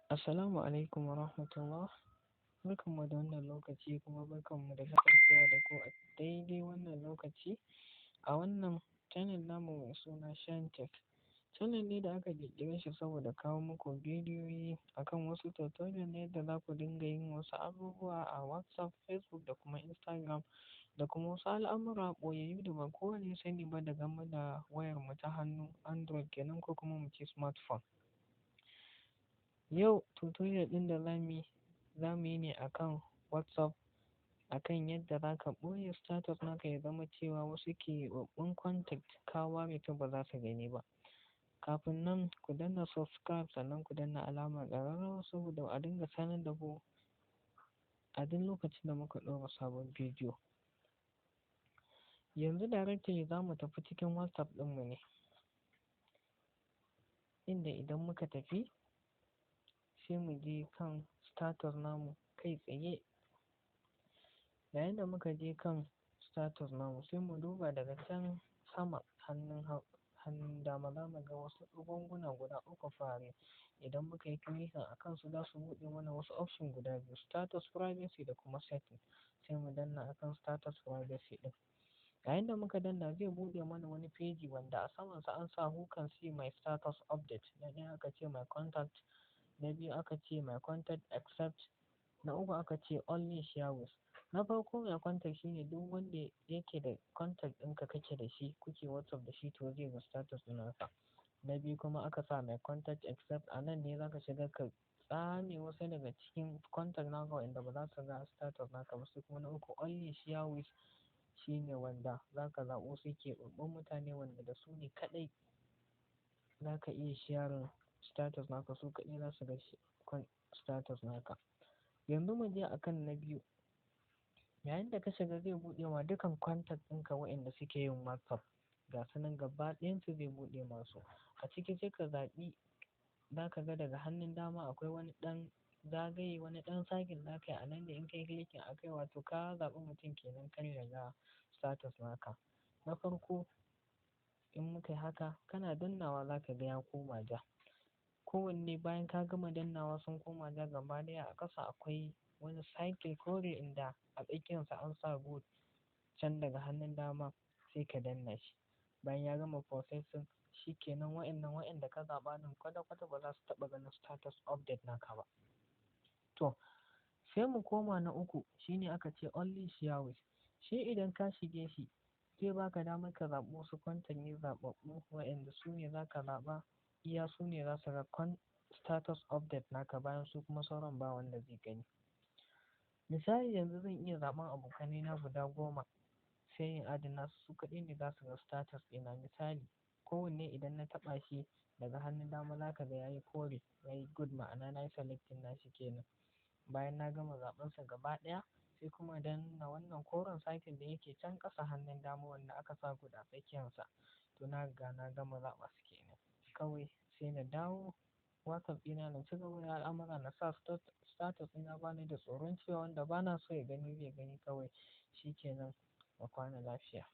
Assalamu alaikum wa rahmatullah. Barkanmu da wannan lokaci, kuma barkanmu da kasancewa da ku a daidai wannan lokaci a wannan channel namu mai suna Shantech. Channel ne da aka ƙirƙire shi saboda kawo muku bidiyoyi akan wasu tutorial na yadda za ku dinga yin wasu abubuwa a WhatsApp, Facebook da kuma Instagram, da kuma wasu al'amura ɓoyayyu da ba kowa ne ya sani ba da game da wayarmu ta hannu, Android kenan, ko kuma mu ce smartphone. Yau tutorial ɗin da za mu yi ne akan WhatsApp, akan yadda za ka ɓoye status naka ya zama cewa wasu keɓaɓɓun contact ka ware ta ba za su gani ba. Kafin nan, ku danna subscribe, sannan ku danna alamar ƙararrawa saboda a dinga sanar da ku a duk lokacin da muka ɗora sabon bidiyo. Yanzu directly za mu tafi cikin WhatsApp ɗinmu ne, inda idan muka tafi sai mu je kan status namu kai tsaye. Yayin da muka je kan status namu, sai mu duba daga can sama hannun dama, za mu ga wasu ɗigunguna guda uku farare. Idan muka yi clicking a kansu, za su buɗe mana wasu option guda biyu, status privacy da kuma setting. Sai mu danna akan status privacy ɗin. Yayin da muka danna, zai buɗe mana wani feji wanda a samansa an sa "Who can see my status update?" Na ɗaya aka ce "My contact", na biyu aka ce "My contact except", na uku aka ce "Only share with". Na farko, "My contact", shine duk wanda yake da contact ɗinka, kake da shi, kuke WhatsApp da shi, to zai ga status ɗin naka. Na biyu kuma aka sa "My contact except", a nan ne za ka shiga ka tsame wasu daga cikin contact naka wa'inda ba za su ga status naka ba. Sai kuma na uku, "Only share with", shine wanda za ka zaɓo wasu keɓaɓɓun mutane wanda da su ne kaɗai za ka iya sharing status naka, su kaɗai za su ga status naka. Yanzu mu je akan na biyu. Yayin da ka shiga, zai buɗe ma dukkan contact ɗinka waɗanda suke yin WhatsApp. Ga su nan gaba ɗayansu zai buɗe masu. A ciki sai ka zaɓi, za ka ga daga hannun dama akwai wani ɗan zagaye, wani ɗan circle za ka yi a nan ne, in ka yi clicking a kai, wato ka zaɓi mutum kenan kar ya ga status naka. Na farko, in muka yi haka, kana dannawa za ka ga ya koma ja. Kowanne bayan ka gama dannawa sun koma ja gaba ɗaya, a ƙasa akwai wani circle kore inda a tsakiyarsa an sa good can daga hannun dama, sai ka danna shi. Bayan ya gama processing, shi kenan, wa'innan wa'inda ka zaɓa ɗin kwata-kwata ba za su taɓa ganin status update naka ba. To, sai mu koma na uku, shine aka ce "Only share with". Shi idan ka shige shi, zai baka damar ka zaɓi wasu contact ne zaɓaɓɓu wa'inda su ne za ka zaɓa, iya su ne za su ga status update naka, bayan su kuma sauran ba wanda zai gani. Misali, yanzu zan iya zaɓan abokanai na guda 10, sai in adding nasu, su kaɗai ne za su ga status ɗina. Misali, kowanne idan na taɓa shi, daga hannun dama za ka ga yayi kore, yayi good, ma'ana nayi selecting nashi kenan. Bayan na gama zaɓensa gaba ɗaya, sai kuma danna wannan koren circle da yake can ƙasa hannun dama wanda aka sa good a tsakiyarsa. To, na riga na gama zaɓa su kenan. Kawai sai na dawo WhatsApp ɗina na ci gaba da al'amura, na sa status ɗina, bani da tsoron cewa wanda bana so ya gani zai gani kawai. Shi kenan, mu kwana lafiya.